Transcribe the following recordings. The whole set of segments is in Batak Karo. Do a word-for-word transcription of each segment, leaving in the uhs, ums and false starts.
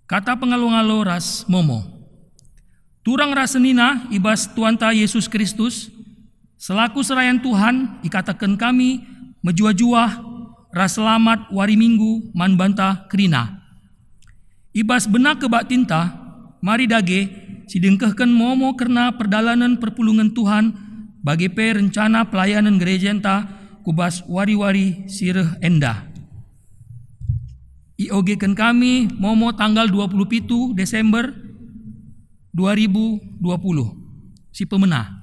Kata pengalo-ngalo ras momo. Turang ras senina i bas Tuhanta Yesus Kristus, selaku serayan Tuhan ikataken kami mejuah-juah ras selamat wari Minggu man banta kerina. I bas bena kebaktinta, mari dage sidengkehken momo kerna perdalanen perpulungen Tuhan, bage pe rencana pelayanen gerejanta ku bas wari-wari si reh enda. Iogeken kami momo tanggal dua puluh pitu Desember dua ribu dua puluh, si pemena.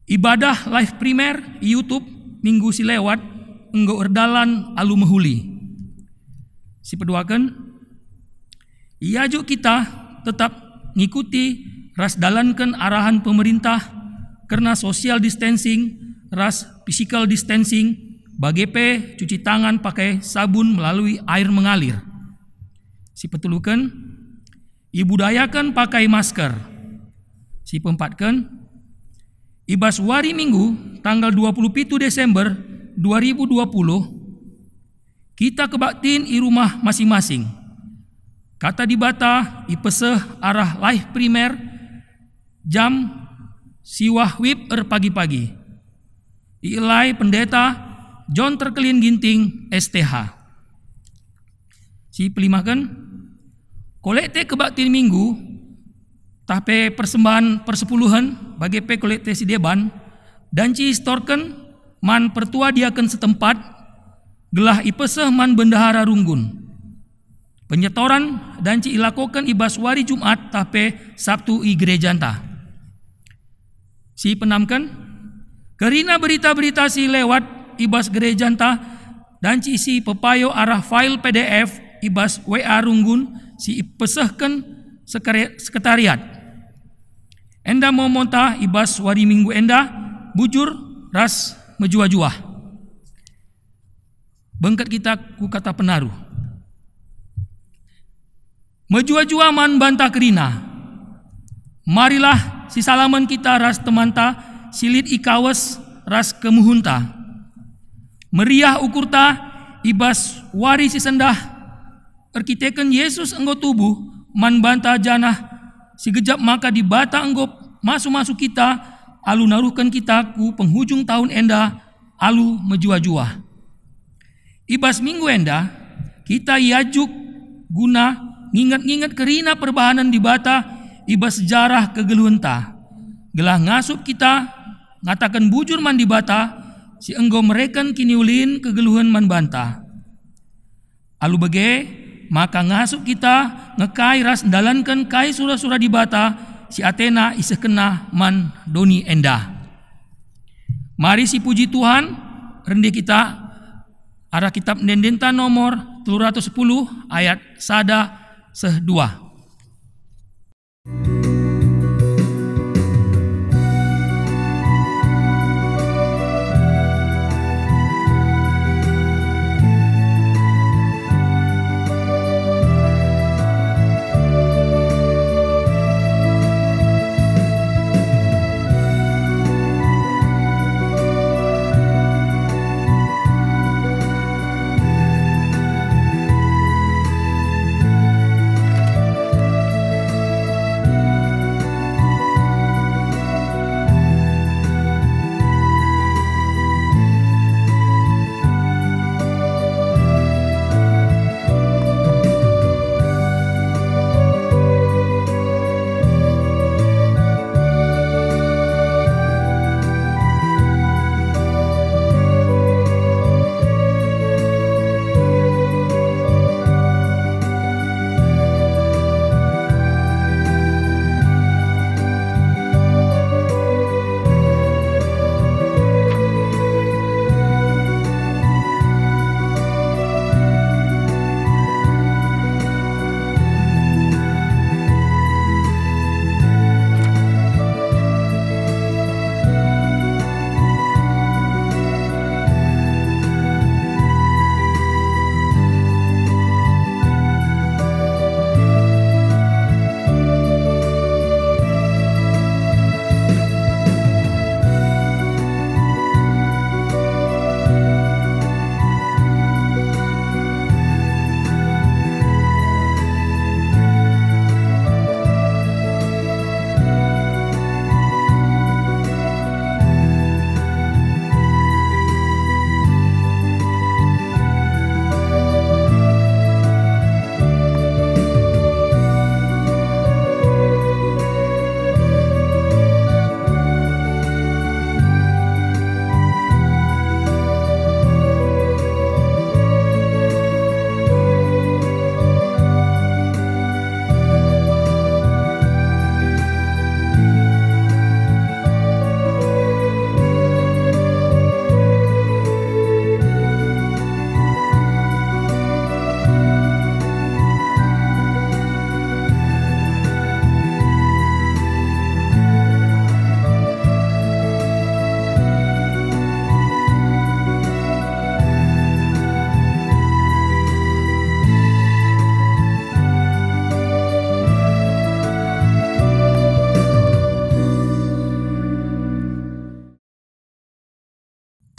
Ibadah live primer i YouTube minggu si lewat enggo erdalan alu mehuli. Si peduaken, iajuk kita tetap ngikuti ras dalanken arahan pemerintah kerna social distancing ras physical distancing, bage pe cuci tangan pakai sabun melalui air mengalir. Si peteluken, ibudayaken pakai masker. Si peempatken, i bas wari Minggu tanggal dua puluh pitu Desember dua ribu dua puluh, kita kebaktin i rumah masing-masing. Kata Dibata ipeseh arah live primer jam siwah wib erpagi-pagi. Ielai Pendeta John Terkelin Ginting, S T H. Si pelimaken, kolekte kebaktin Minggu, tah pe persembahen persepuluhen, bage pe kolekte si deban, danci istorken man pertua diaken setempat, gelah ipeseh man bendahara runggun. Penyetoran danci ilakoken i bas wari Jumat tah pe Sabtu i gerejanta. Si penamken, kerina berita-berita si lewat i bas gerejanta danci isi pepayo arah file P D F i bas W A runggun si ipesehken sekre-, sekretariat. Enda momonta i bas wari Minggu enda bujur ras mejuah-juah. Bengket kita ku kata penaruh. Mejuah-juah man banta kerina. Marilah sisalamen kita ras temanta si lit i kawes ras kemuhunta. Meriah ukurta i bas wari si sendah erkiteken Jesus enggo tubuh man banta janah si gejap maka Dibata enggo masu-masu kita alu naruhken kita ku penghujung tahun enda alu mejuah-juah. I bas minggu enda, kita iajuk guna nginget-nginget kerina perbahanen Dibata i bas sejarah kegeluhenta, gelah ngasup kita ngataken bujur man Dibata si enggo mereken kiniulin kegeluhen man banta. Alu bage, maka ngasup kita ngekai ras ndalanken kai sura-sura Dibata si atena isehkenNa man doni enda. Mari sipuji Tuhan, rende kita arah kitab ende-endenta nomor telu ratus sepuluh ayat sada seh dua.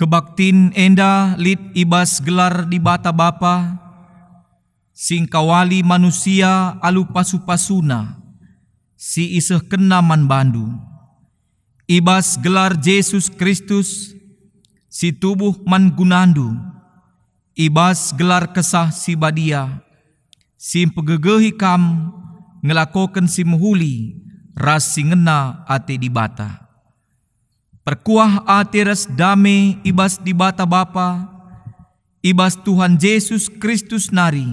Kebaktin enda lit i bas gelar Dibata Bapa, si ngkawali manusia alu pasu-pasuNa, si isehkenNa man bandu. I bas gelar Jesus Kristus, si tubuh man gunandu, i bas gelar Kesah Si Badia, si mpegegehi kam ngelakoken si mehuli ras si ngena ate Dibata. Perkuah ate ras dame i bas Dibata Bapa, i bas Tuhan Jesus Kristus nari,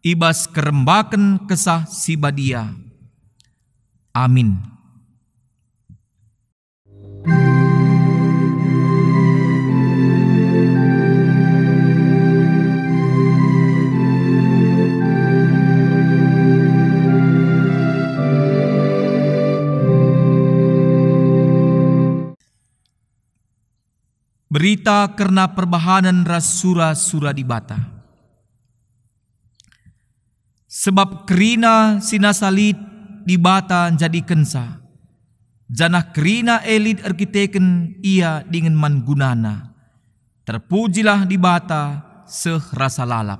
i bas kerembaken Kesah Si Badia. Amin. Berita kerna perbahanen ras sura-sura Dibata. Sebab kerina si nasa lit Dibata njadikenca, janah kerina e lit erkiteken Ia dingen man gunana. Terpujilah Dibata seh rasa lalap.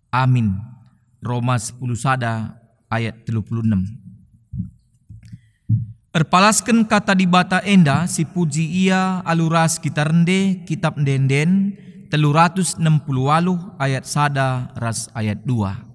Amin. Roma sepuluh sada ayat telu puluh enem. Erpalasken Kata Dibata enda si puji ia alu ras kita rende Kitap Ende-enden telu ratus enem puluh waluh ayat sada ras ayat dua.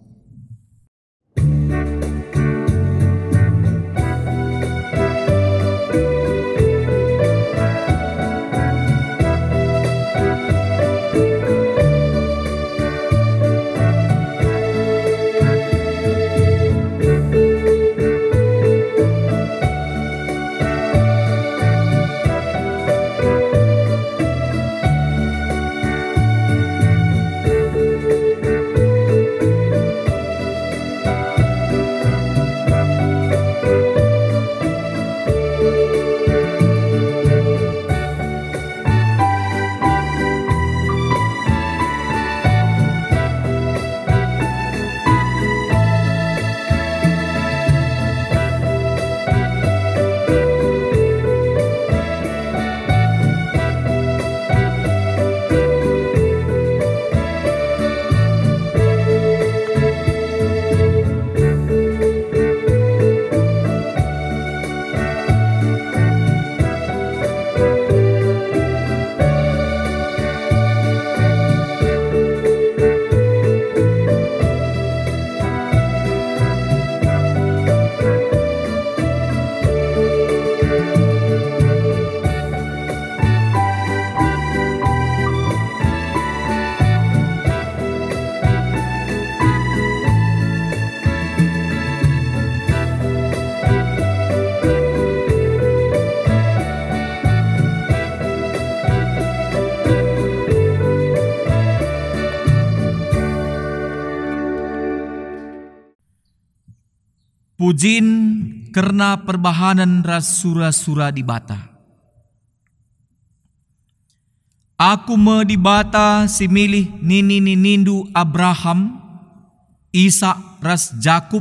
Pujin kerna perbahanen ras sura-sura Dibata. Aku me Dibata si milih nini-ninindu Abraham, Isak, ras Jakup,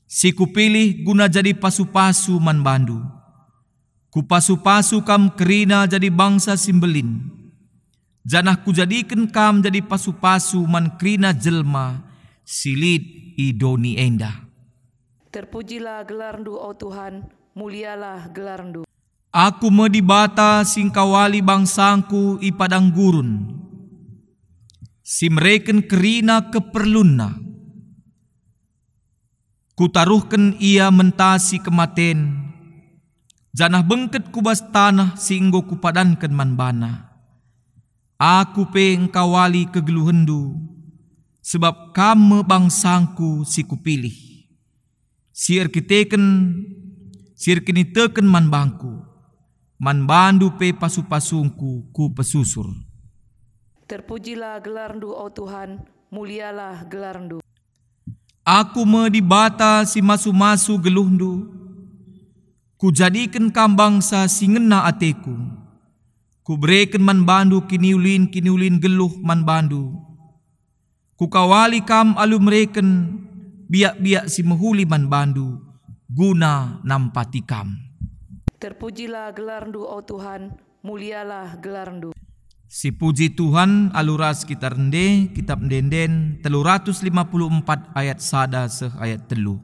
si Kupilih guna jadi pasu-pasu man bandu. Kupasu-pasu kam kerina jadi bangsa si mbelin, janah Kujadiken kam jadi pasu-pasu man kerina jelma si lit i doni enda. Terpujilah gelarNdu, o Tuhan, mulialah gelarNdu. Aku me Dibata si ngkawali bangsangKu i padang gurun, si mereken kerina keperlunna. Kutaruhken ia mentasi kematen, janah bengket ku bas taneh si enggo Kupadanken man bana. Aku pe ngkawali kegeluhenNdu, sebab Kam me bangsangKu si Kupilih, si erkiteken, si erkiniteken man bangKu, man bandu pe pasu-pasungKu Kupesusur. Terpujilah gelarNdu, o Tuhan, mulialah gelarNdu. Aku me Dibata si masu-masu geluhndu. Kujadiken kam bangsa si ngena ateKu. Kubereken man bandu kiniulin-kiniulin geluh man bandu. Kukawali kam alu mereken biak-biak si mehuli man bandu, guna nampati kam. Terpujilah gelarNdu, o Tuhan, Mulialah gelarNdu. Sipuji Tuhan alu ras kita rende, Kitab Ende-enden telu ratus lima puluh empat ayat sada seh ayat telu.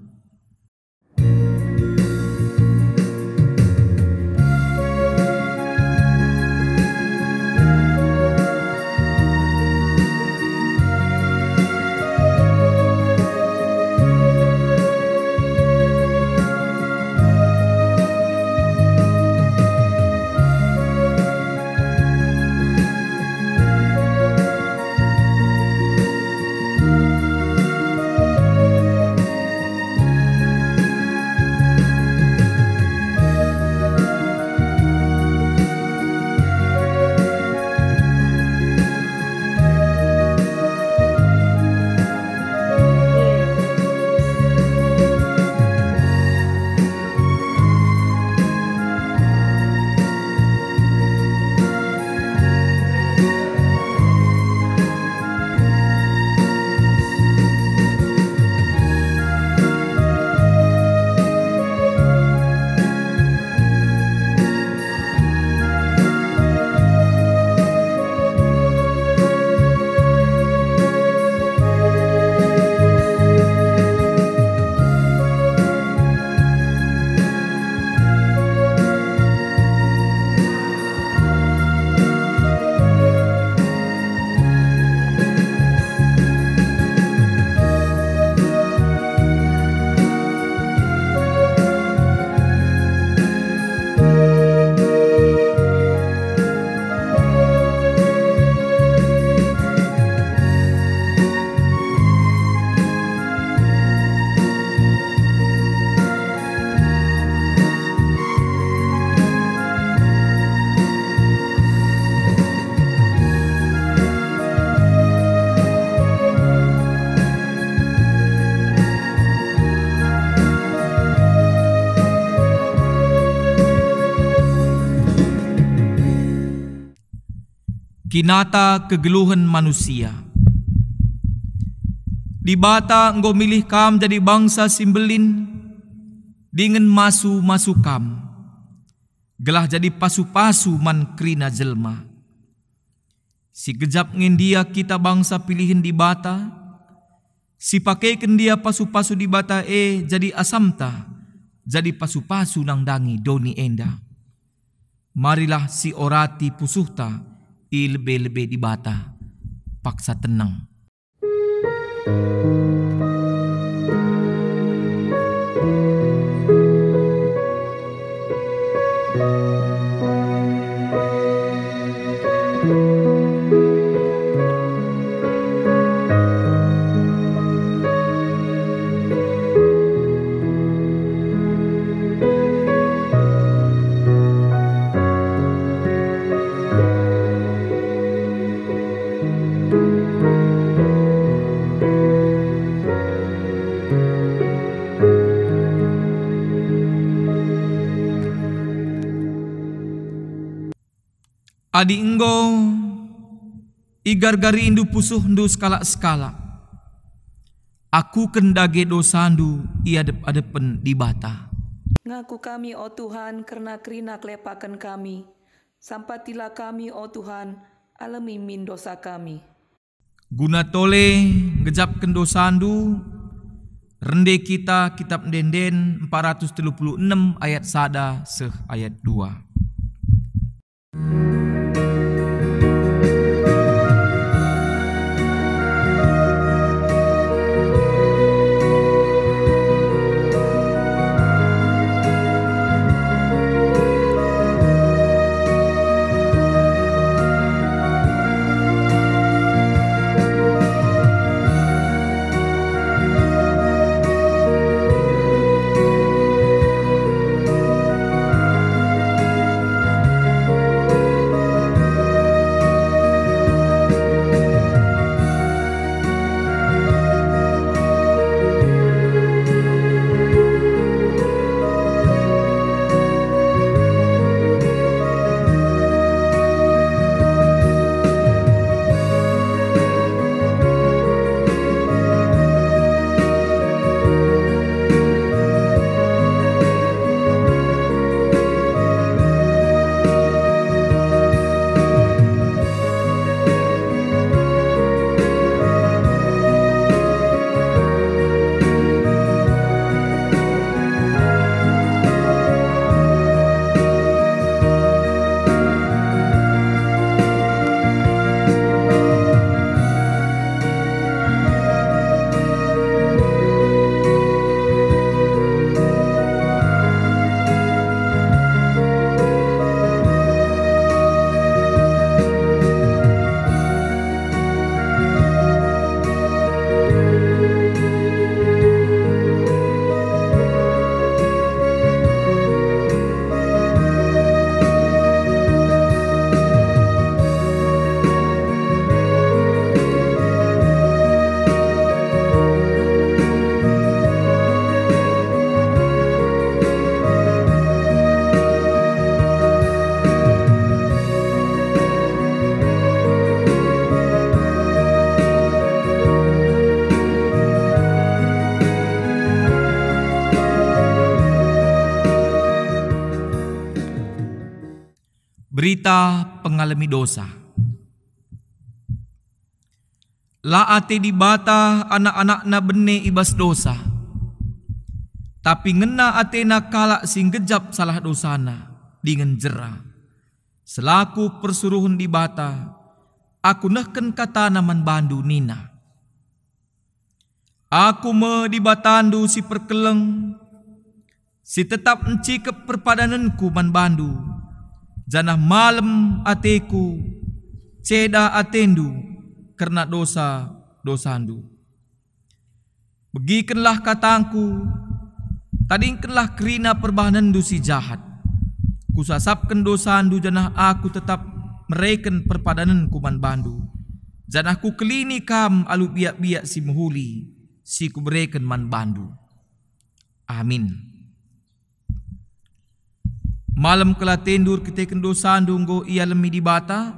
Kinata kegeluhen manusia. Dibata enggo milih kam jadi bangsa si mbelin, dingen masu-masu kam, gelah jadi pasu-pasu man kerina jelma. Si gejap nge ndia kita bangsa pilihen Dibata, si pakeken ndia pasu-pasu Dibata e jadi asamta, jadi pasu-pasu nandangi doni enda. Marilah siorati pusuhta i lebe-lebe Dibata. Paksa tenang. Adi enggo igar-garindu pusuhndu sekalak-sekalak, akuken dage dosandu i adep-adepen Dibata. Ngaku kami, o Tuhan, kerna kerina kelepaken kami. Sampatilah kami, o Tuhan, alemi min dosa kami. Guna tole ngejapken dosandu, rende kita Kitab Ende-enden empat ratus telu puluh enem ayat sada seh ayat dua. Kita pengalemi dosa. La ate Dibata anak-anakNa bene i bas dosa, tapi ngena atena kalak si nggejap salah dosana dingen jera. Selaku persuruhen Dibata, aku nehken katana man bandu nina, "Aku me Dibatandu si perkeleng, si tetap ncikep perpadanenku man bandu, janah malem ateku, ceda atendu kerna dosa-dosandu. Begikenlah katangku, tadingkenlah kerina perbahanenndu si jahat. Kusasapken dosandu janah aku tetap mereken perpadanenku man bandu, janah kukelini kam alu biak-biak si mehuli si kubereken man bandu." Amin. Malem kal atendu erkiteken dosandu enggo ialemi Dibata,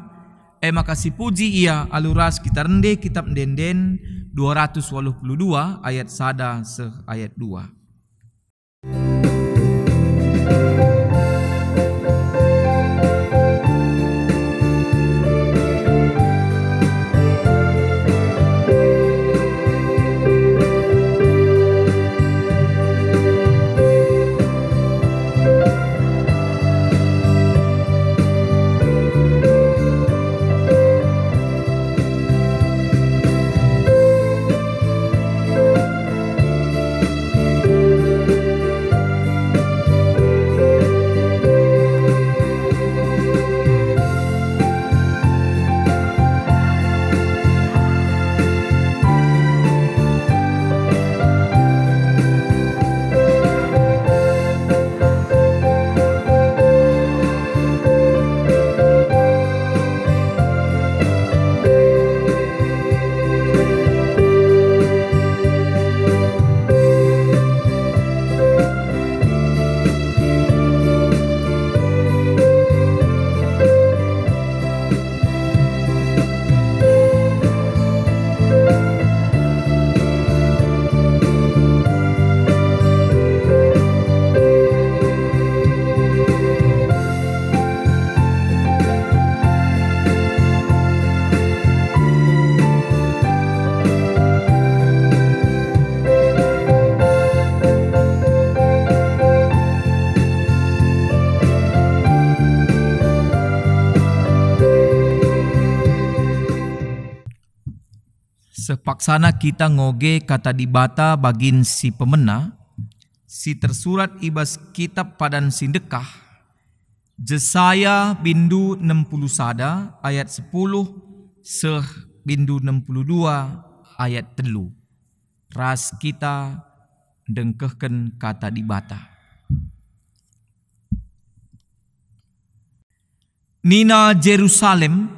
e maka sipuji Ia alu ras kita rende Kitap Ende-enden dua ratus waluh puluh dua ayat sada seh ayat dua. Sepaksana kita ngoge Kata Dibata bagin si pemena, si tersurat i bas Kitap Padan si Ndekah, Jesaya bindu enem puluh sada ayat sepuluh seh bindu enem puluh dua ayat telu. Ras kita ndengkehken Kata Dibata. Nina Jerusalem,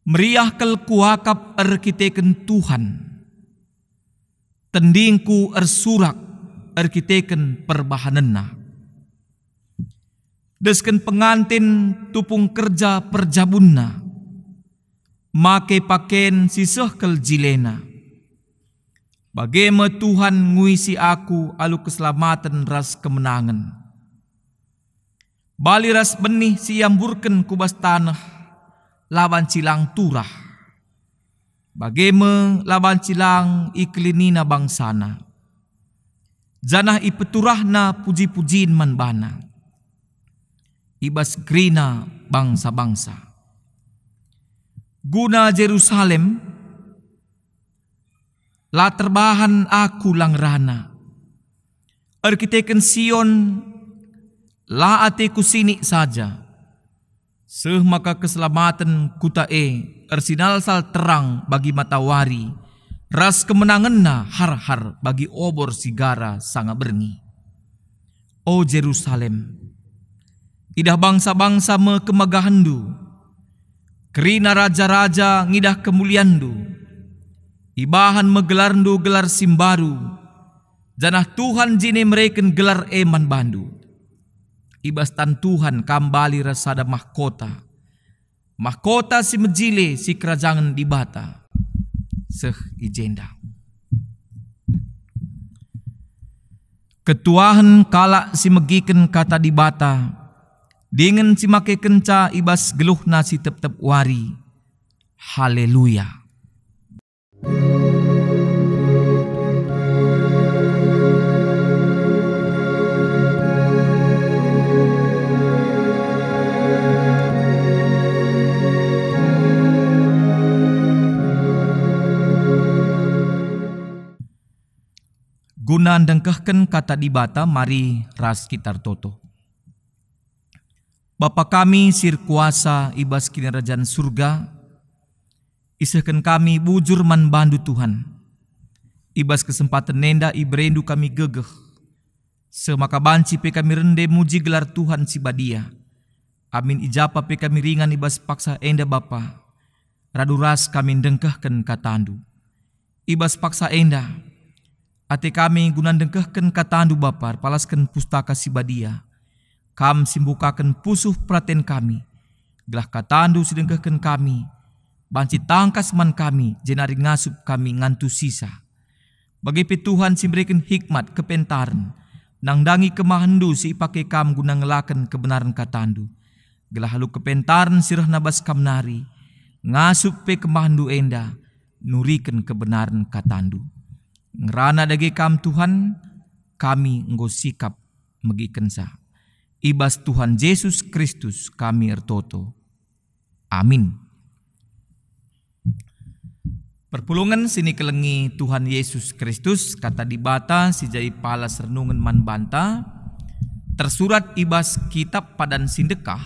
"Meriah kal kuakap erkiteken Tuhan. Tendingku ersurak erkiteken perbahanenNa. Desken penganten tupung kerja perjabunna, make paken si seh kal jilena. Bage me Tuhan nguisi aku alu keselamaten ras kemenangen. Bali ras benih si iamburken ku bas taneh, la banci lang turah. Bage me la banci lang ikelinina bangsaNa, janah ipeturahNa puji-pujin man baNa i bas kerina bangsa-bangsa. Guna Jerusalem, la terbahan aku lang rana. Erkiteken Sion, la ateku sinik saja. Seh maka keselamaten kuta e ersinalsal terang bagi matawari, ras kemenangenna har-har bagi obor si gara sanga berngi. O Jerusalem, idah bangsa-bangsa me kemegahenndu, kerina raja-raja ngidah kemulianndu. Ibahan me gelarndu gelar si mbaru, janah Tuhan jine mereken gelar e man bandu. I bas tan Tuhan kam bali ras sada mahkota, mahkota si mejile sikerajangen Dibata seh i jenda." Ketuahen kalak si megiken Kata Dibata dingen si makekenca i bas geluhna si tep-tep wari. Haleluya! Guna ndengkehken Kata Dibata, mari ras kita ertoto. Bapa kami si erkuasa i bas Kinirajan Surga, isehken kami bujur man bandu, Tuhan. I bas kesempaten enda iberendu kami gegeh, seh maka banci pe kami rende muji gelar Tuhan si badia. Amin i ja pe kami ringan i bas paksa enda, Bapa. Radu ras kami ndengkehken katandu. I bas paksa enda, ate kami guna ndengkehken katandu, Bapa, erpalasken Pustaka Si Badia. Kam si mbukaken pusuh peraten kami, gelah katandu si dengkehken kami banci tangkas man kami, jenari ngasup kami ngantusisa. Bage pe Tuhan si mereken hikmat kepentaren, nandangi kemahenndu si ipake kam guna ngelaken kebenaren katandu, gelah alu kepentaren si rehna bas kam nari, ngasup pe kemahenndu enda nuriken kebenaren katandu. Ngerana dage kam, Tuhan, kami enggo sikap megikenca. I bas Tuhan Jesus Kristus kami ertoto. Amin. Perpulungen si nikelengi Tuhan Yesus Kristus, Kata Dibata si jadi palas renungen man banta, tersurat i bas Kitab Padan Si Ndekah,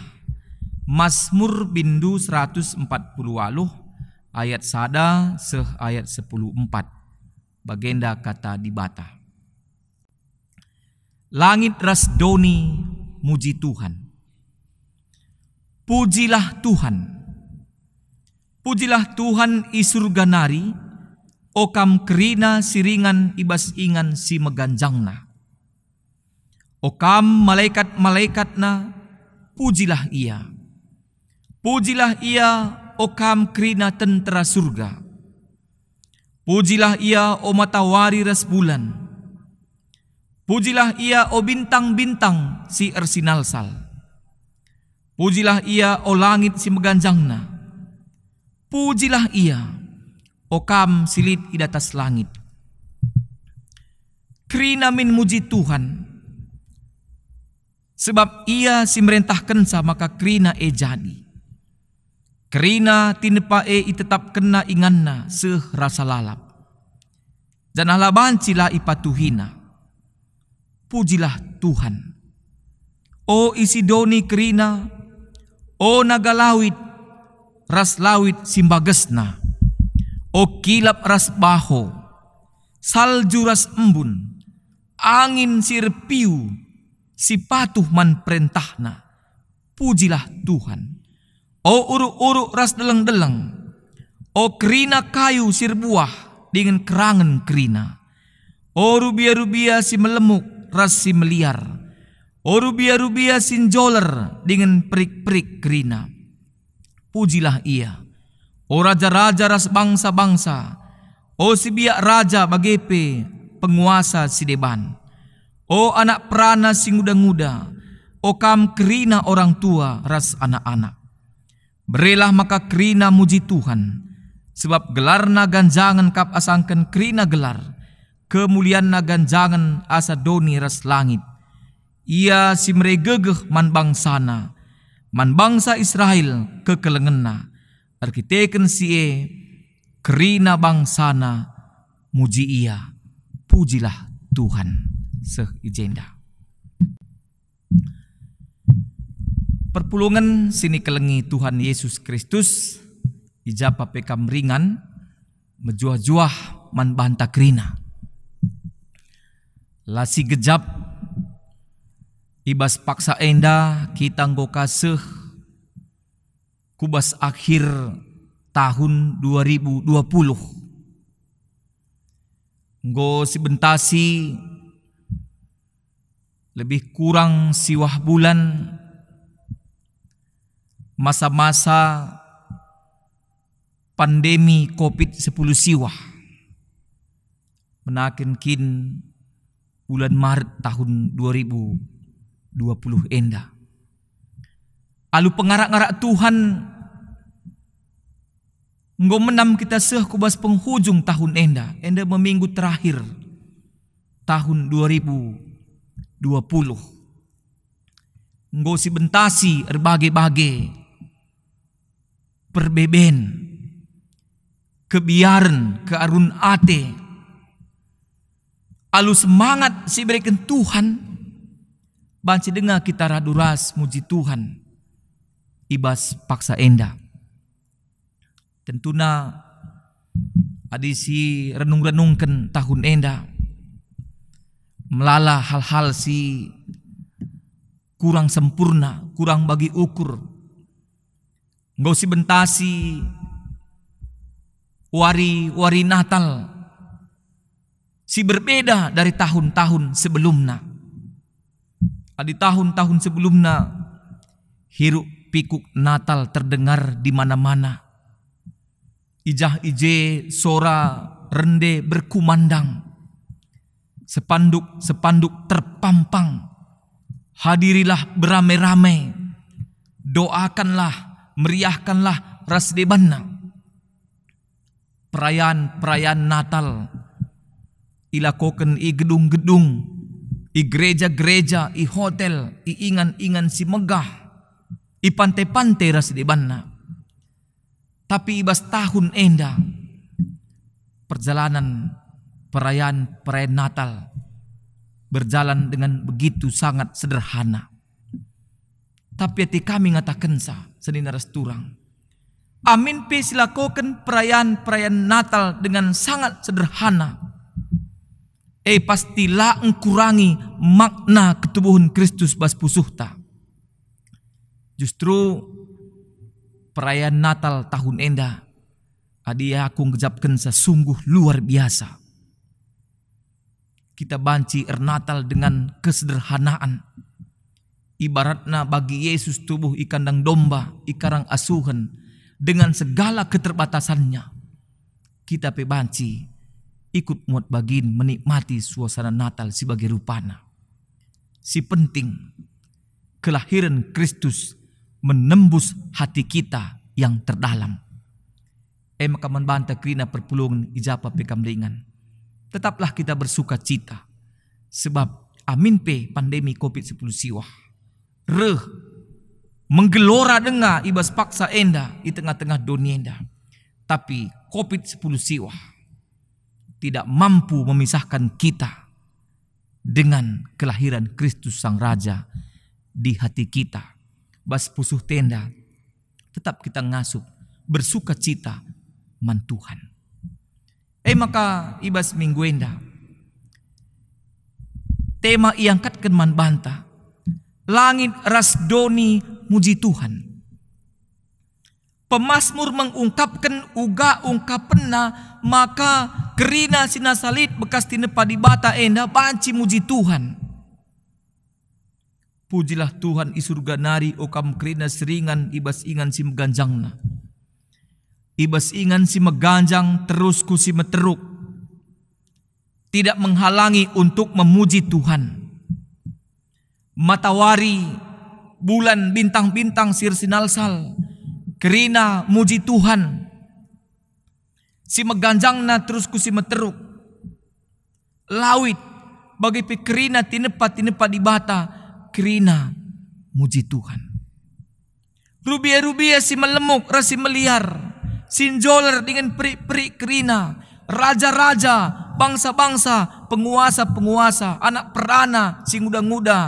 Masmur bindu seratus empat puluh waluh, ayat sada seh ayat sepuluh empat. Bagenda Kata Dibata. Langit ras doni muji Tuhan. Pujilah Tuhan. Pujilah Tuhan i Surga nari, o kam kerina si ringan i bas ingan si meganjangna. O kam malekat-malekatNa, pujilah Ia. Pujilah Ia, o kam kerina tentera Surga. Pujilah Ia, o matawari ras bulan. Pujilah Ia, o bintang-bintang si ersinalsal. Pujilah Ia, o langit si meganjangna. Pujilah Ia, o kam si lit i datas langit. Kerina min muji Tuhan, sebab Ia si merentahkenca maka kerina e jadi. Kerina tinepa e itetapkenna inganna seh rasa lalap, janah la banci la ipatuhina. Pujilah Tuhan. O isi doni kerina, o naga lawit ras lawit si mbagesna, o kilap ras baho, salju ras embun, angin si erpiu, si patuh man perentahna. Pujilah Tuhan. O uruk-uruk ras deleng-deleng, o kerina kayu si erbuah dingen kerangen kerina, o rubia-rubia si melemuk ras si meliar, o rubia-rubia si njoler dingen perik-perik kerina. Pujilah Ia, o raja-raja ras bangsa-bangsa, o si biak raja bage pe penguasa si deban, o anak perana si nguda-nguda, o kam kerina orang tua ras anak-anak. Berelah maka kerina muji Tuhan, sebab gelarNa ganjangen kap asangken kerina gelar, kemulianNa ganjangen asa doni ras langit. Ia si mere gegeh man bangsaNa, man bangsa Israel kekelengenNa. Erkiteken si e, kerina bangsaNa muji Ia. Pujilah Tuhan. Seh i jenda. Perpulungen si nikelengi Tuhan Yesus Kristus, i ja pe kam ringan, mejuah-juah man banta kerina. La sigejap, i bas paksa enda kita enggo ka seh ku bas akhir tahun dua ribu dua puluh. Enggo sibentasi lebih kurang siwah bulan masa-masa pandemi covid sepuluh siwah. Menaken kin bulan Maret tahun dua ribu dua puluh enda. Alu pengarak-ngarak Tuhan, enggo menam kita seh ku bas penghujung tahun enda, enda me minggu terakhir tahun dua ribu dua puluh. Enggo sibentasi erbage-bage perbeben, kebiaren, kearun ate. Alu semangat si ibereken Tuhan, banci denga kita radu ras muji Tuhan i bas paksa enda. Tentuna adi si renung-renungken tahun enda, melala hal-hal si kurang sempurna, kurang bagi ukur. Enggo sibentasi wari-wari Natal si berbeda dari tahun-tahun sebelumna. Adi tahun-tahun sebelumna, hiruk pikuk Natal terdengar di mana-mana. I jah i je sora rende berkumandang. Sepanduk-sepanduk terpampang. Hadirilah berame-rame. Doakanlah, meriahkanlah ras debanna. Perayaan-perayaan Natal ilakoken i gedung-gedung, i gereja-gereja, i hotel, i ingan-ingan si megah, i pante-pante ras debanna. Tapi i bas tahun enda, perjalanan perayaan-perayaan Natal berjalan dengan begitu sangat sederhana. Tapi ate kami ngatakenca, senina ras turang, amin pe silakoken perayaan-perayaan Natal dengan sangat sederhana, e pasti la engkurangi makna ketubuhen Kristus bas pusuhta. Justru perayaan Natal tahun enda, adi aku nggejapkenca, sungguh luar biasa. Kita banci ernatal dengan kesederhanaan. Ibaratna bagi Yesus tubuh i kandang domba, i karang asuhen, dengan segala keterbatasannya. Kita pe banci ikut muat bagin menikmati suasana Natal si bage rupana. Si penting, kelahiran Kristus menembus hati kita yang terdalam. E maka man banta kerina perpulungen i japa pe kam ringan, tetaplah kita bersuka cita, sebab amin pe pandemi covid sepuluh siwah reh menggelora denga i bas paksa enda i tengah-tengah doni enda, tapi covid sepuluh siwah tidak mampu memisahkan kita dengan kelahiran Kristus Sang Raja di hati kita. Bas pusuh tenda, tetap kita ngasup, bersuka cita man Tuhan. E maka i bas minggu enda, tema iangkatken man banta, langit ras doni muji Tuhan. Pemasmur mengungkapken uga ungkapenna maka kerina si nasa lit bekas tinepa Dibata enda banci muji Tuhan. Pujilah Tuhan i Surga nari, o kam kerina si ringan i bas ingan si meganjangna. I bas ingan si meganjang terus ku si meteruk. Tidak menghalangi untuk memuji Tuhan. Matawari, bulan, bintang-bintang si ersinalsal, kerina muji Tuhan. Si meganjangna terus ku si meteruk. Lawit, bage pe kerina tinepa-tinepa Dibata, kerina muji Tuhan. Rubia-rubia si melemuk ras si meliar, si njoler dingen perik-perik kerina, raja-raja, bangsa-bangsa, penguasa-penguasa, anak perana, si nguda-nguda,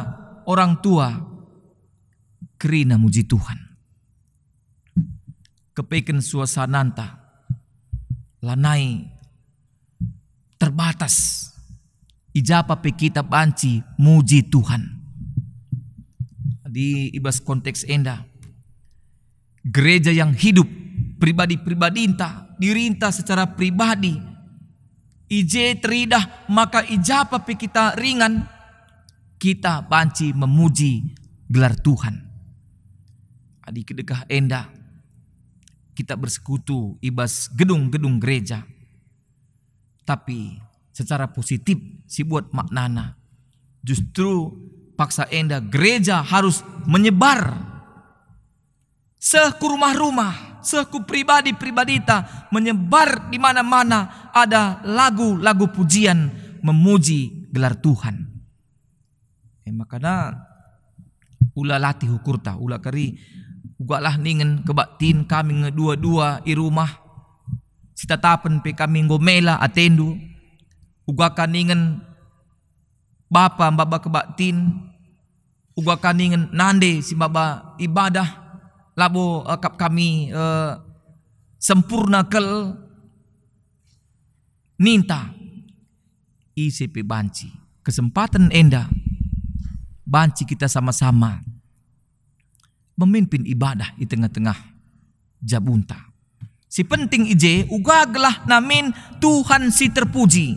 orang tua, kerina muji Tuhan. Kepeken suasananta lanai terbatas. I japa pe kita banci muji Tuhan. Di, i bas konteks enda, gereja yang hidup, pribadi-pribadinta, dirinta secara pribadi, i je teridah maka i japa pe kita ringan, kita banci memuji gelar Tuhan. Adi kedekah enda, kita bersekutu i bas gedung-gedung gereja. Tapi secara positif si buat maknana, justru paksa enda gereja harus menyebar. seh ku rumah-rumah, seh ku pribadi-pribadita, menyebar di mana-mana ada lagu-lagu pujian memuji gelar Tuhan. E makana ula latih ukurta, ula kari ugalah ningen kebaktin kami nge dua-dua i rumah, sitatapen pe kami enggo mela atendu, uga ka ningen bapa maba kebaktin, uga ka ningen nande si maba ibadah, labo akap kami, eh, sempurna kal ninta. Ise pe banci kesempatan enda, banci kita sama-sama memimpin ibadah i tengah-tengah jabunta. Si penting i je, uga gelah namin Tuhan si terpuji.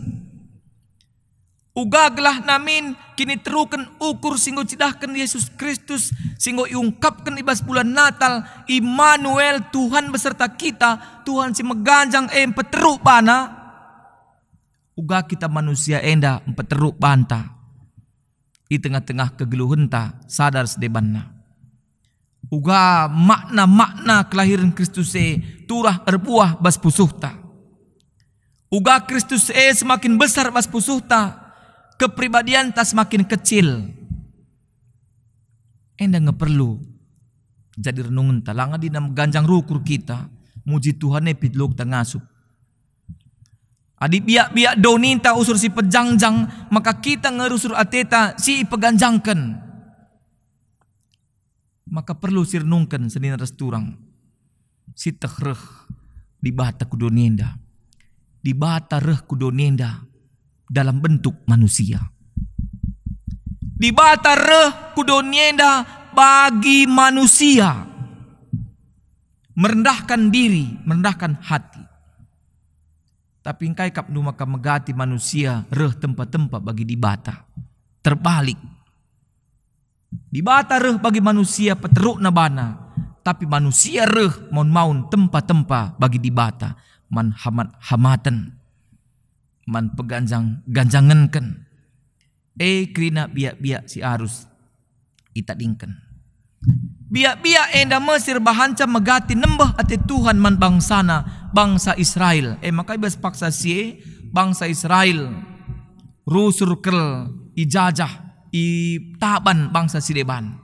Uga gelah namin kiniteruken ukur si enggo cidahken Yesus Kristus, si enggo iungkapken i bas bulan Natal, Immanuel, Tuhan beserta kita, Tuhan si meganjang e mpeteruk bana. Uga kita manusia enda mpeteruk banta i tengah-tengah kegeluhenta sada ras debanna. Uga makna-makna kelahiren Kristus e turah erbuah bas pusuhta. Uga Kristus e semakin besar bas pusuhta, kepribadianta semakin kecil. Enda nge perlu jadi renungenta, langa dina meganjang rukur kita, muji Tuhan e pit lok ta ngasup. Adi biak-biak doninta usur si pejangjang, maka kita nge rusur ateta si ipeganjangken. Maka perlu sirenungken senina ras turang. Sieteh reh Dibata ku doni enda. Dibata reh ku doni enda dalam bentuk manusia. Dibata reh ku doni enda bagi manusia. Merendahkan diri, merendahkan hati. Tapi engkai kap ndu maka megati manusia reh tempa-tempa bagi Dibata? Terbalik. Dibata reh bagi manusia peterukna bana, tapi manusia reh maun-maun tempa-tempa bagi Dibata, man hamat-hamaten, man peganjang-ganjangenken. E kerina biak-biak si arus itadingken. Biak-biak enda me si erbahanca megati nembeh ate Tuhan man bangsana, bangsa Israel. E maka i bas paksa si e, bangsa Israel rusur kal ijajah, itaban bangsa si deban.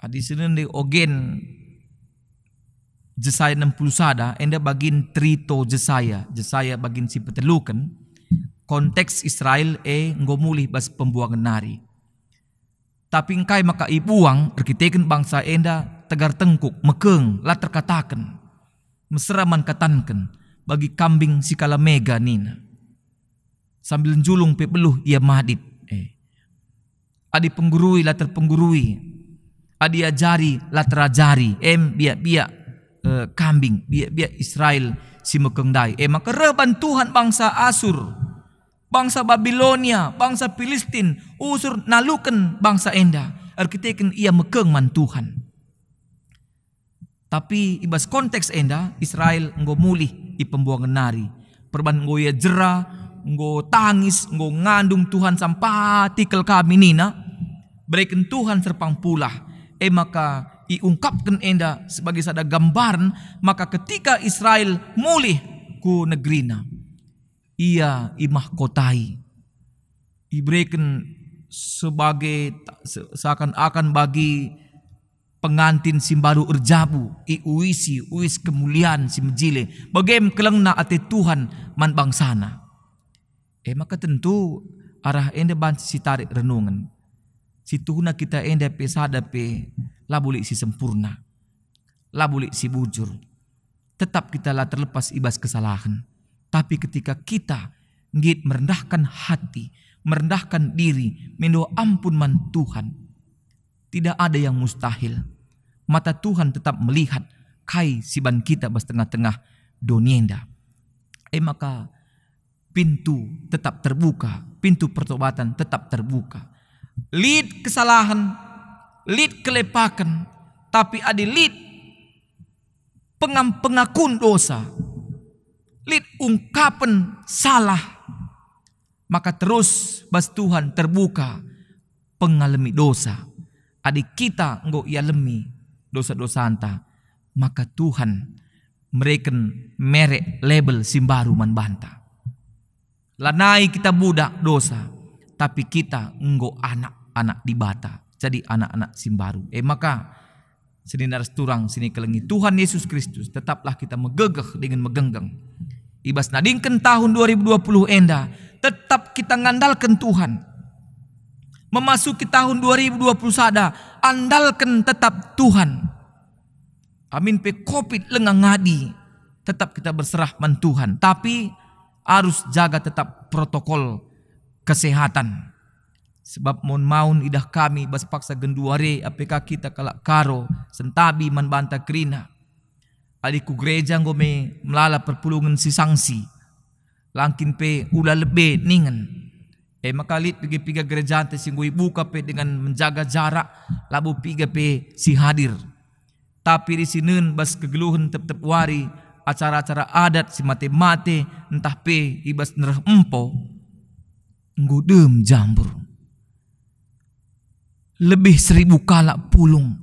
Adi senende ogen Jesaya enam puluh sada, enda bagin terito Jesaya, Jesaya bagin si peteluken, konteks Israel e enggo mulih bas pembuangen nari. Tapi engkai maka ibuang erkiteken bangsa enda tegar tengkuk, mekeng, la terkataken, mesera man katanken, bagi kambing si kala mega nina. Sambil njulung pe beluh ia madit. Eh. Adi penggurui la terpenggurui, adi ajari la terajari, em biak-biak, eh, kambing, biak-biak Israel si mekeng ndai. E maka reh ban Tuhan bangsa Asur, bangsa Babilonia, bangsa Pilistin, usur naluken bangsa enda, erkiteken ia mekeng man Tuhan. Tapi i bas konteks enda, Israel enggo mulih i pembuangen nari. Perban enggo ia jera, enggo tangis, enggo ngandung Tuhan sampati kal kami nina, bereken Tuhan serpang pulah. E maka iungkapken enda sebagai sada gambaren maka ketika Israel mulih ku negerina, ia imahkotai, ibereken sebagai ta-, se-, seakan-akan bagi pengantin si mbaru erjabu, iuisi uis kemulian si mejile, bage me kelengna ate Tuhan man bangsana. E maka tentu arah enda banci sitarik renungen. Situhuna kita enda pe sada pe labo lit si sempurna, labo lit si bujur. Tetap kita la terlepas i bas kesalahen. Tapi ketika kita nggit merendahkan hati, merendahkan diri, mindo ampun man Tuhan, tidak ada yang mustahil. Mata Tuhan tetap melihat kai si ban kita bas tengah-tengah doni enda. E maka pintu tetap terbuka, pintu pertobatan tetap terbuka. Lit kesalahen, lit kelepaken, tapi adi lit pengam-, pengakun dosa, lit ungkapen salah, maka terus bas Tuhan terbuka pengalemi dosa. Adi kita enggo ialemi dosa-dosanta, maka Tuhan mereken merek label si mbaru man banta. Lanai kita budak dosa, tapi kita enggo anak-anak Dibata, jadi anak-anak si mbaru. E maka, senina ras turang si nikelengi Tuhan Yesus Kristus, tetaplah kita megegeh dingen megenggeng. I bas nadingken tahun dua ribu dua puluh enda, tetap kita ngandalken Tuhan. Memasuki tahun dua ribu dua puluh sada, andalken tetap Tuhan. Amin pe covid langa ngadi, tetap kita berserah man Tuhan, tapi arus jaga tetap protokol kesehatan. Sebab maun-maun idah kami bas paksa genduari A P K kita kalak Karo, sentabi man banta kerina. Adi ku gereja enggo me melala perpulungen si sangsi, langkin pe ula lebe ningen. E maka lit piga-piga gerejanta si enggo ibuka pe dengan menjaga jarak, labo piga pe si hadir. Tapi adi sinen bas kegeluhen tep-tep wari, acara-acara adat si mate-mate, ntah pe i bas nereh empo, enggo dem jambur. Lebih seribu kalak pulung.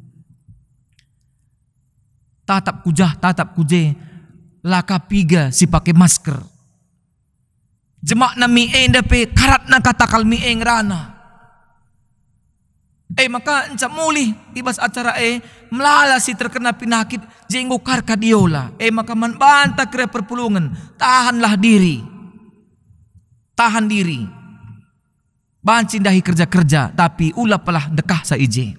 Tatap ku jah, tatap ku je, la ka piga si pake masker. Jemakna mi enda pe karatna kata kal mi e ngerana. E maka enca mulih i bas acara e, melala si terkena pinakit, je enggo karka diola. E maka man banta kira perpulungen, tahanlah diri. Tahan diri. Banci ndahi kerja-kerja, tapi ula pelah ndekahsa i je.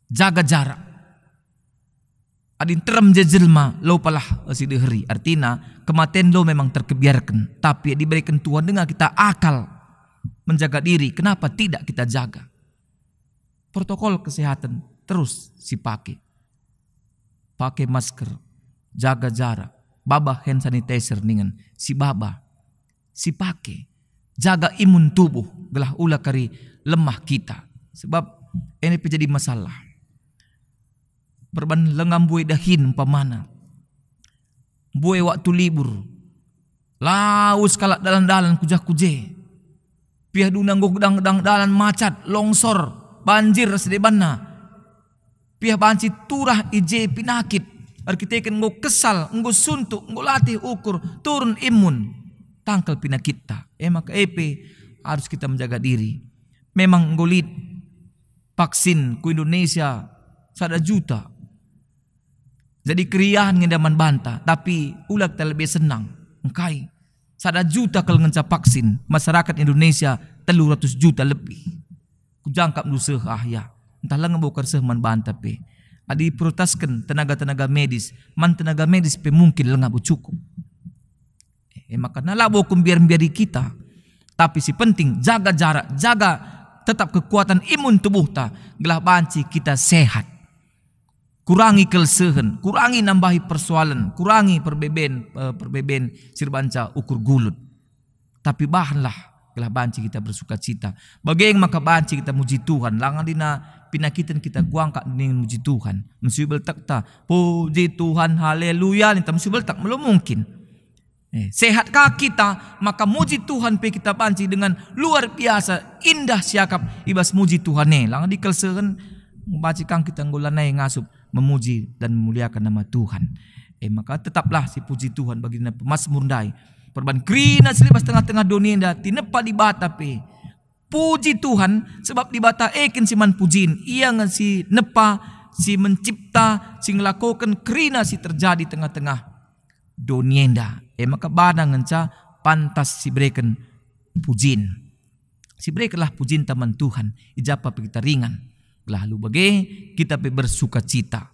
Jaga jarak. Adi nterem je jelma, lo pelah si deheri. Artina, kematen lo memang terkebiarken. Tapi adi ibereken Tuhan denga kita akal menjaga diri, kenapa tidak kita jaga? Protokol kesehatan terus sipake. Pake masker, jaga jarak, baba hand sanitizer ningen sibaba, sipake, jaga imun tubuh gelah ula kari lemah kita. Sebab enda pe jadi masalah. Perban lenga mbue dahin umpamana. Mbue waktu libur. Lawes kalak dalan-dalan ku jah ku je. Piah duna enggo gedang-gedang dalan macet, longsor, banjir ras debanna. Piah banci turah i je pinakit, erkiteken enggo kesal, enggo suntuk, enggo latih ukur, turun imun, tangkel pinakitta. E maka e pe arus kita menjaga diri. Memang enggo lit vaksin ku Indonesia sada juta. Jadi keriahen nge enda man banta, tapi ula kita lebe senang. Engkai? Sada juta kal ngenca vaksin, masyarakat Indonesia telu ratus juta lebih. Kujangkapndu seh ah ya, ntah langa bokar seh man banta pe. Adi prioritasken tenaga-tenaga medis, man tenaga medis pe mungkin langa bo cukup. E maka na labo kumbiar-mbiari kita. Tapi si penting jaga jarak, jaga tetap kekuatan imun tubuhta, gelah banci kita sehat. Kurangi kelsehen, kurangi nambahi persoalen, kurangi perbeben, eh, perbeben si erbanca ukur gulut. Tapi bahanlah, gelah banci kita bersukacita. Bage maka banci kita muji Tuhan, langa dina pinakiten kita kuangkat ningen muji Tuhan. Mesui beltekta, puji Tuhan, haleluya, ninta mesui beltek, melo mungkin. Eh, sehat ka kita, maka muji Tuhan pe kita banci dengan luar biasa indah siakap i bas muji Tuhan e. Lang di kelsehen banci kang kita enggo lanai ngasup memuji dan memuliakan nama Tuhan. Eh, maka tetaplah si puji Tuhan bagina pemasmur ndai. Perban kerina si lebas tengah-tengah doni enda, tinepa Dibata pe. Puji Tuhan, sebab Dibata e kin si man pujin, Ia nge si nepa, si mencipta, si ngelakoken kerina si terjadi tengah-tengah doni enda. E maka bana ngenca pantas sibereken pujin. Siberekenlah pujinta man Tuhan, i ja pe kita ringan. Gelah alu bage, kita pe bersukacita.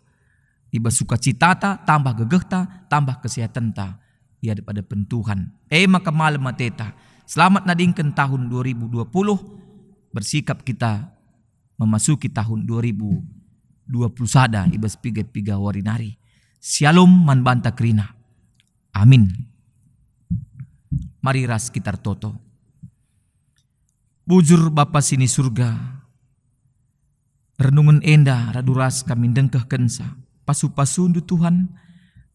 I bas sukacitata tambah gegehta, tambah kesehatenta i adep-adepen Tuhan. E maka malem ateta. Selamat nadingken tahun dua ribu dua puluh, bersikap kita memasuki tahun dua ribu dua puluh sada i bas piga-piga wari nari. Syalom man banta kerina. Amin. Mari ras kita ertoto. Bujur Bapa si ni Surga, renungen enda radu ras kami ndengkehkenca pasu-pasundu Tuhan,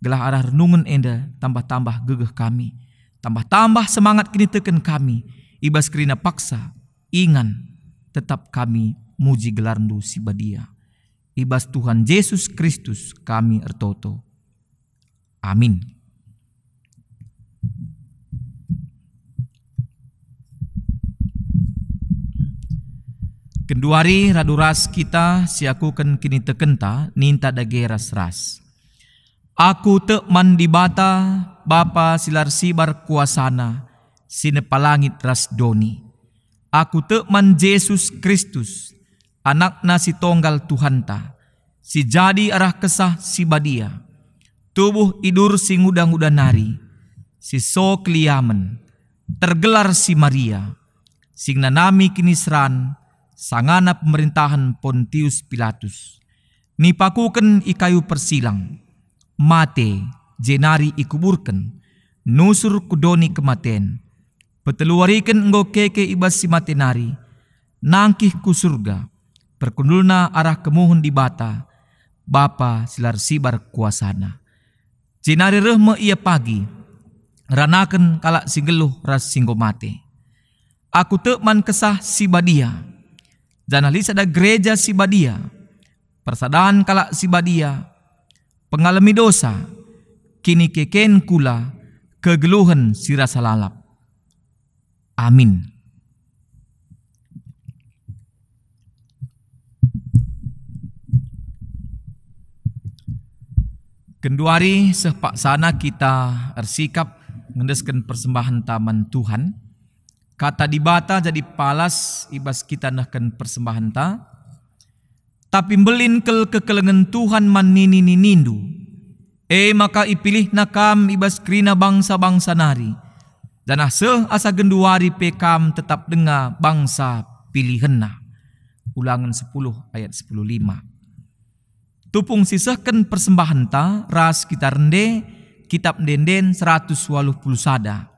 gelah arah renungen enda tambah-tambah gegeh kami, tambah-tambah semangat kiniteken kami, i bas kerina paksa, ingan, tetap kami muji gelarndu si badia. I bas Tuhan Jesus Kristus kami ertoto. Amin. Genduari radu ras kita siakuken kinitekenta ninta dage ras-ras. Aku tek man Dibata, Bapa si la ersibar kuasaNa, si nepa langit ras doni. Aku tek man Jesus Kristus, AnakNa si Tonggal Tuhanta, si jadi arah Kesah Si Badia, tubuh i dur si nguda-nguda nari, si so keliamen, tergelar si Maria, si ngenanami kiniseran sangana pemerintahen Pontius Pilatus. Nipakuken i kayu persilang, mate, jenari ikuburken, nusur ku doni kematen. Peteluwariken enggo keke i bas si mate nari, nangkih ku Surga, perkundulna arah kemuhen Dibata, Bapa si la ersibar kuasaNa. Jenari reh me Ia pagi, ranaken kalak si nggeluh ras si enggo mate. Aku tek man Kesah Si Badia, janah lit sada gereja si badia, persadan kalak si badia, pengalemi dosa, kinikeken kula, kegeluhen si rasa lalap. Amin. Genduari seh paksana kita ersikap ngendesken persembahen taman Tuhan. Kata Dibata jadi palas i bas kita nehken persembahenta. Tapi mbelin kal kekelengen Tuhan man nini-ninindu, e maka ipilihNa kam i bas kerina bangsa-bangsa nari, janah seh asa genduari pe kam tetap denga bangsa pilihenNa. Ulangen sepuluh ayat sepuluh lima. Tupung sisehken persembahenta ras kita rende, Kitap Ende-enden seratus waluh puluh sada.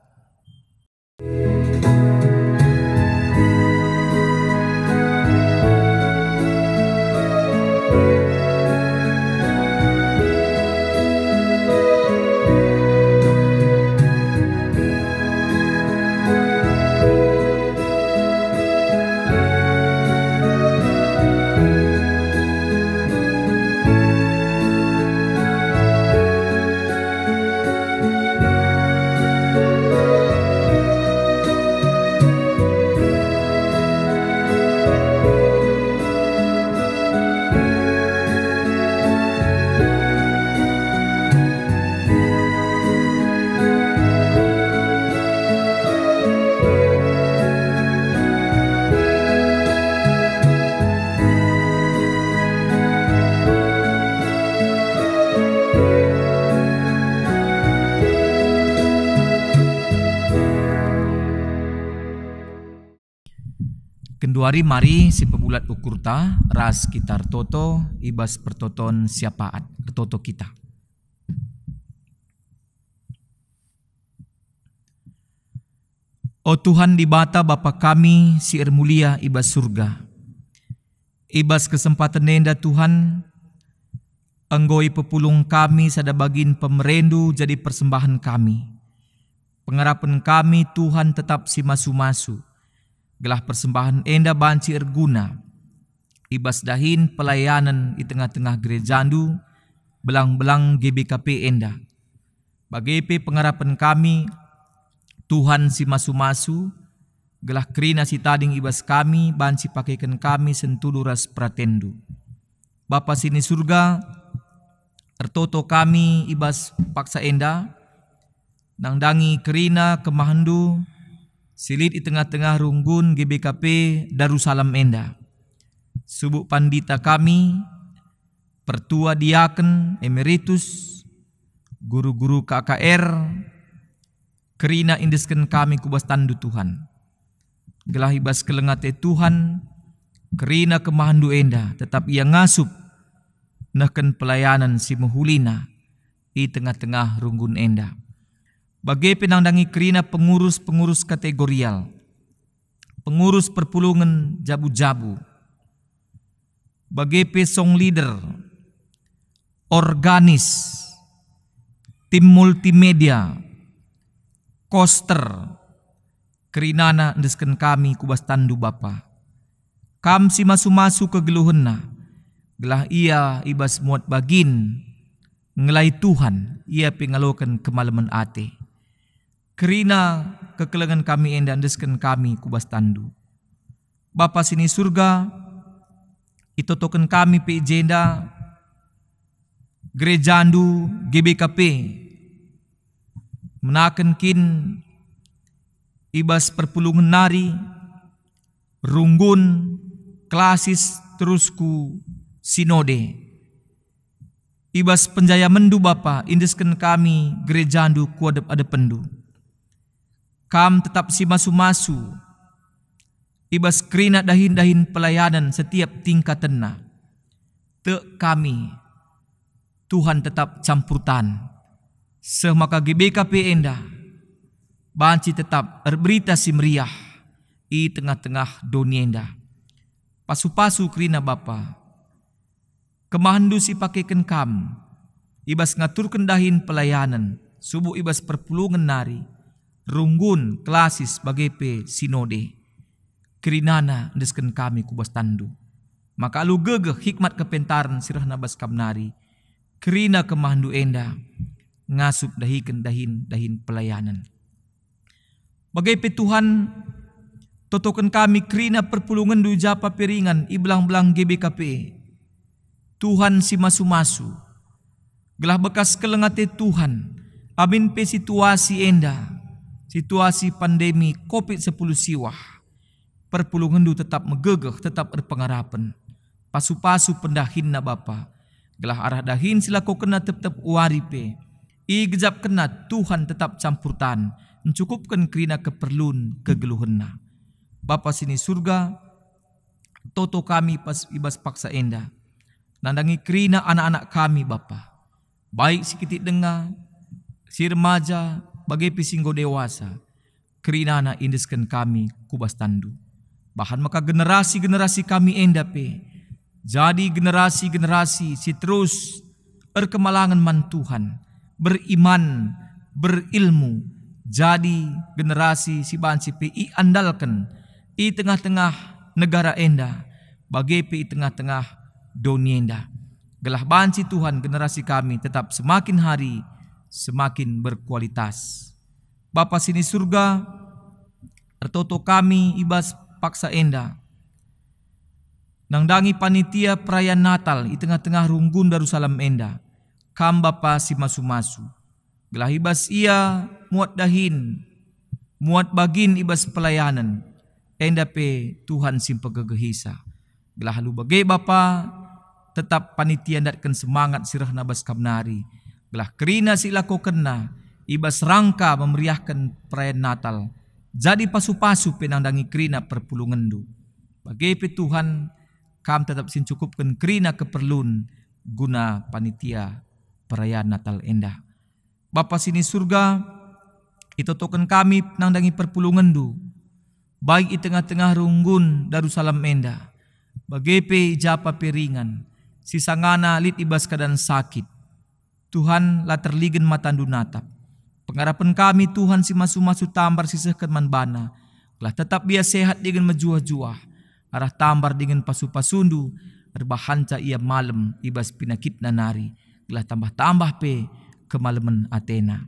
Genduari mari sipebulat ukurta ras kita ertoto i bas pertoton syafaat. Ertoto kita. O Tuhan Dibata, Bapa kami si ermulia i bas Surga, i bas kesempaten enda, Tuhan, enggo ipepulung kami sada bagin pemereNdu jadi persembahen kami. Pengarapen kami, Tuhan, tetap si masu-masu, gelah persembahen enda banci erguna i bas dahin pelayanen i tengah-tengah gerejaNdu, belang-belang G B K P enda. Bage pe pengarapen kami, Tuhan si masu-masu, gelah kerina si tading i bas kami banci pakeken kami sentudu ras peratenNdu. Bapa si ni Surga, ertoto kami i bas paksa enda, nandangi kerina kemahenNdu si lit i tengah-tengah runggun G B K P Darussalam enda. Subuk pandita kami, pertua diaken, emeritus, guru-guru K K R, kerina iendesken kami ku bas tanNdu, Tuhan. Gelah i bas keleng ate Tuhan, kerina kemahenNdu enda tetap ia ngasup nehken pelayanen si mehulina i tengah-tengah runggun enda. Bage pe nandangi kerina pengurus-pengurus kategorial, pengurus perpulungen jabu-jabu, bage pe song leader, organis, tim multimedia, koster, kerinana endesken kami ku bas tanNdu, Bapa. Kam si masu-masu kegeluhenna, gelah ia i bas muat bagin ngelai Tuhan, ia pe ngaloken kemalemen ate. Kerina kekelengen kami enda endesken kami ku bas tanNdu. Bapa si ni Surga, itotoken kami pe i jenda gerejaNdu G B K P, menaken kin i bas perpulungen nari, runggun, klasis, terus ku sinode. I bas penjayamenNdu Bapa, iendesken kami gerejaNdu ku adep-adepenndu. Kam tetap si masu-masu i bas kerina dahin-dahin pelayanen setiap tingkatenna. Tek kami, Tuhan tetap campur tan, seh maka G B K P enda banci tetap erberita si meriah i tengah-tengah doni enda. Pasu-pasu kerina Bapa, kemahenNdu si pakeken Kam i bas ngaturken dahin pelayanen, subuk i bas perpulungen nari, runggun, klasis, bage pe sinode. Kerinana endesken kami ku bas tanNdu, maka alu gegeh hikmat kepentaren si rehna bas Kam nari, kerina kemahenNdu enda ngasup dahiken dahin-dahin pelayanen. Bage pe Tuhan, totoken kami kerina perpulungenNdu i ja pe ringan i belang-belang G B K P. Tuhan si masu-masu, gelah bekas keleng ate Tuhan, amin pe situasi enda, situasi pandemi covid sepuluh siwah, perpulungenNdu tetap megegeh, tetap erpengarapen. Pasu-pasu pendahinna Bapa, gelah arah dahin si lakokenna tep-tep wari pe, igejapkenna Tuhan tetap campur tan, encukupken kerina keperlun kegeluhenna. Bapa si ni Surga, toto kami pas, i bas paksa enda, nandangi kerina anak-anak kami, Bapa, baik si kitik denga, si remaja, bage pe si enggo dewasa, kerinana iendesken kami ku bas tanNdu. Bahan maka generasi-generasi kami enda pe jadi generasi-generasi si terus erkemalangen man Tuhan, beriman, berilmu, jadi generasi si banci pe iandalken i tengah-tengah negara enda, bage pe i tengah-tengah doni enda. Gelah banci Tuhan generasi kami tetap semakin hari semakin berkualitas. Bapa si ni Surga, ertoto kami i bas paksa enda, nandangi panitia perayaan Natal i tengah-tengah runggun Darussalam enda, Kam Bapa si masu-masu, gelah i bas ia muat dahin, muat bagin i bas pelayanen, enda pe Tuhan si mpegegehisa. Gelah alu bage Bapa, tetap panitia ndatken semangat si rehna bas Kam nari, gelah kerina si ilakokenna i bas rangka memeriahken perayaan Natal, jadi pasu-pasu pe nandangi kerina perpulungenNdu. Bage pe Tuhan, Kam tetap si ncukupken kerina keperlun guna panitia perayaan Natal enda. Bapa si ni Surga, itotoken kami nandangi perpulungenNdu, baik i tengah-tengah runggun Darussalam enda, bage pe i ja pe ringan, si sangana lit i bas keadaan sakit. Tuhan, la terligen mataNdu natap. Pengarapen kami, Tuhan, si masu-masu tambar sisehken man baNa, gelah tetap ia sehat dingen mejuah-juah, arah tambar dingen pasu-pasuNdu erbahanca ia malem i bas penakitna nari, gelah tambah-tambah pe kemalemen atena.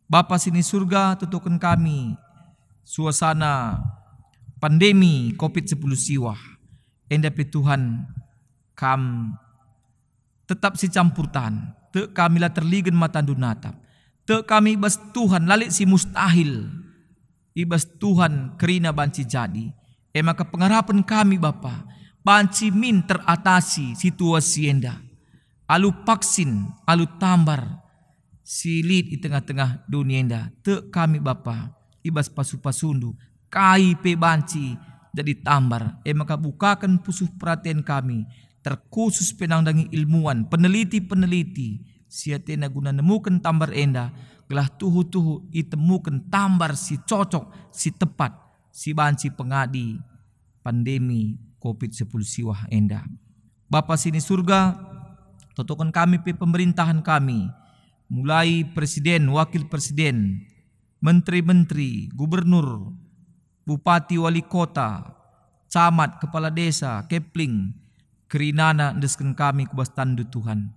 Bapa si ni Surga, totoken kami suasana pandemi covid sepuluh siwah, enda pe Tuhan, Kam tetap si campur tan. Tek kami la terligen mataNdu natap. Tek kami i bas Tuhan la lit si mustahil. I bas Tuhan kerina banci jadi. E maka pengarapen kami, Bapa, banci min teratasi situasi enda. Alu vaksin, alu tambar si lit i tengah-tengah doni enda, tek kami, Bapa, i bas pasu-pasuNdu, kai pe banci jadi tambar, e maka bukaken pusuh peraten kami, terkhusus pe nandangi ilmuwan, peneliti-peneliti, si atena guna nemuken tambar enda, gelah tuhu-tuhu itemuken tambar si cocok, si tepat, si banci pengadi pandemi covid sepuluh siwah enda. Bapa si ni Surga, totoken kami pe pemerintahan kami, mulai presiden, wakil presiden, menteri-menteri, gubernur, bupati, wali kota, camat, kepala desa, kepling, kerinana endesken kami ku bas tanNdu, Tuhan.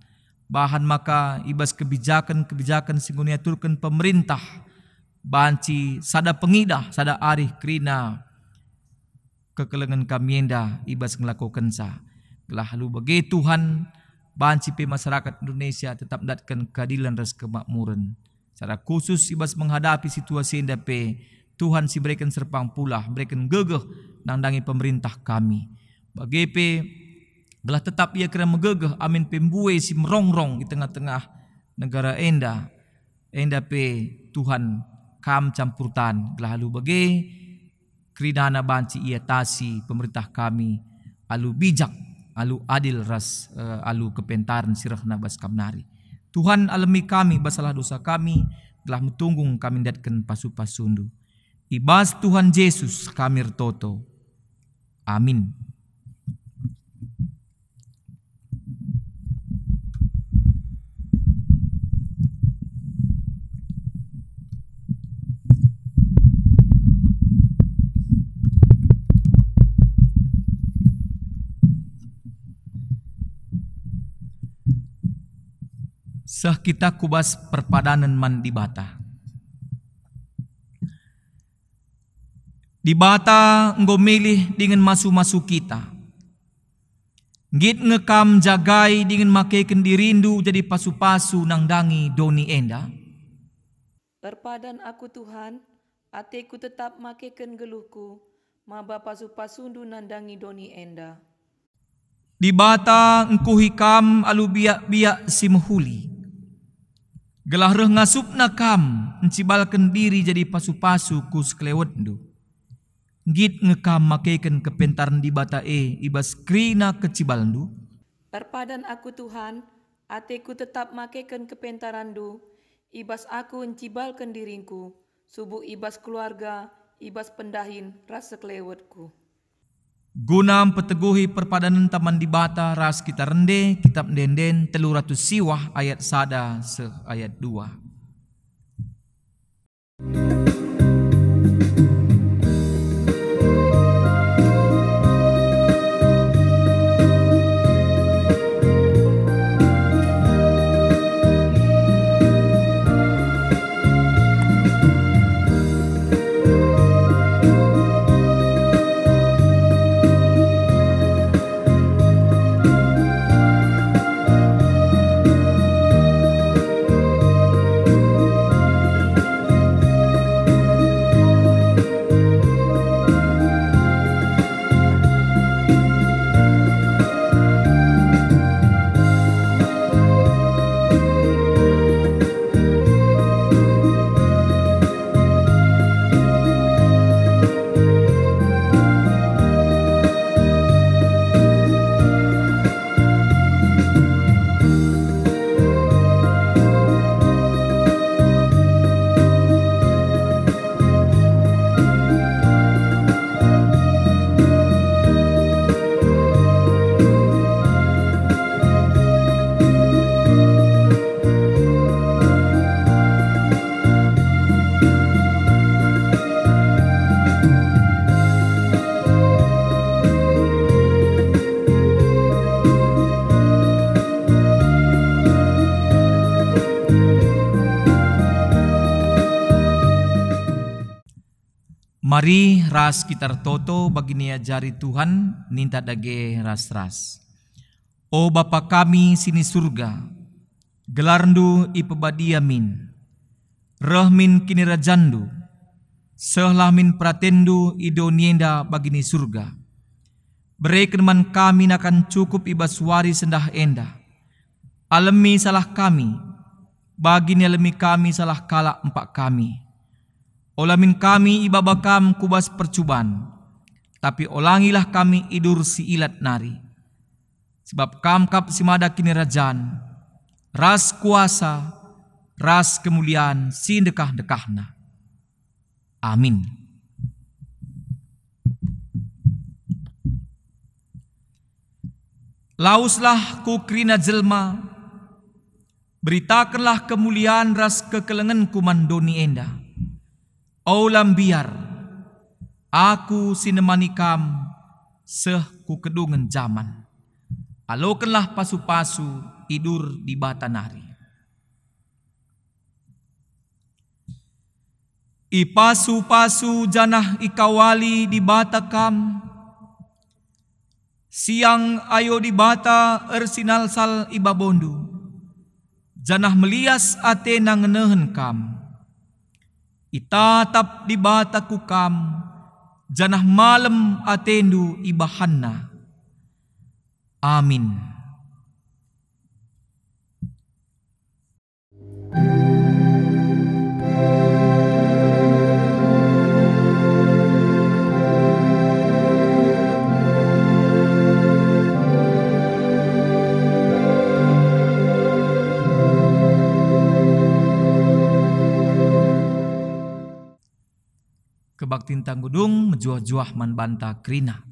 Bahan maka i bas kebijaken-kebijaken si enggo niaturken pemerintah, banci sada pengidah, sada arih kerina kekelengen kami enda i bas ngelakokenca. Gelah alu bage, Tuhan, banci pe masyarakat Indonesia tetap ndatken keadilen ras kemakmuren. Secara khusus i bas menghadapi situasi enda pe, Tuhan si bereken serpang pulah, bereken gegeh nandangi pemerintah kami. Bage pe, gelah tetap ia kira megegeh amin pe mbue si merongrong i tengah-tengah negara enda. Enda pe, Tuhan, Kam campur tan, gelah alu bage kerinana banci iatasi pemerintah kami alu bijak, alu adil ras, eh, alu kepentaren si rehna bas Kam nari. Tuhan, alemi kami bas salah dosa kami, gelah metunggung kami ndatken pasu-pasuNdu. I bas Tuhan Jesus kami ertoto. Amin. Seh kita ku bas perpadanen man Dibata. Dibata enggo milih dingen masu-masu kita. Nggit nge Kam njagai dingen makeken dirindu jadi pasu-pasu nandangi doni enda? Erpadan aku, Tuhan, ateku tetap makeken geluhku, maba pasu-pasuNdu nandangi doni enda. Dibata engkuhi Kam alu biak-biak si mehuli, gelah reh ngasupna Kam ncibalken diri jadi pasu-pasu ku sekelewetNdu. Nggit nge Kam makeken kepentaren Dibata e i bas kerina kecibalNdu? Erpadan aku, Tuhan, ateku tetap makeken kepentaranNdu, i bas aku ncibalken diringku, subuk i bas keluarga, i bas pendahin, ras sekelewetku. Guna mpeteguhi perpadanenta man Dibata ras kita rende, Kitap Ende-enden telu ratus siwah ayat sada seh ayat dua. Mari ras kita ertoto bagi niajari Tuhan, ninta dage ras-ras. O Bapa kami si ni Surga, gelarNdu ipebadia min. Reh min kinirajanNdu. Sehlah min peratenNdu i doni enda bagi ni Surga. Bereken man kami nakan cukup i bas wari sendah enda. Alemi salah kami, bagi nialemi kami salah kalak empak kami. Ola min kami ibaba Kam ku bas percuban, tapi olangilah kami idur si ilat nari. Sebab Kam kap si mada kinirajan, ras kuasa, ras kemulian si ndekah-ndekahna. Amin. Laweslah ku kerina jelma, beritakenlah kemulian ras kekelengenku man doni enda. Ola mbiar, Aku si nemani kam seh ku kedungen jaman. Alokenlah pasu-pasu i dur Dibata nari. Ipasu-pasu janah ikawali Dibata kam. Siang ayo Dibata ersinalsal i babondu, janah melias ateNa ngenehen kam. Itatap Dibata ku kam, janah malem atendu ibahanNa. Amin. Kebaktinta ngudung mejuah-juah man banta kerina.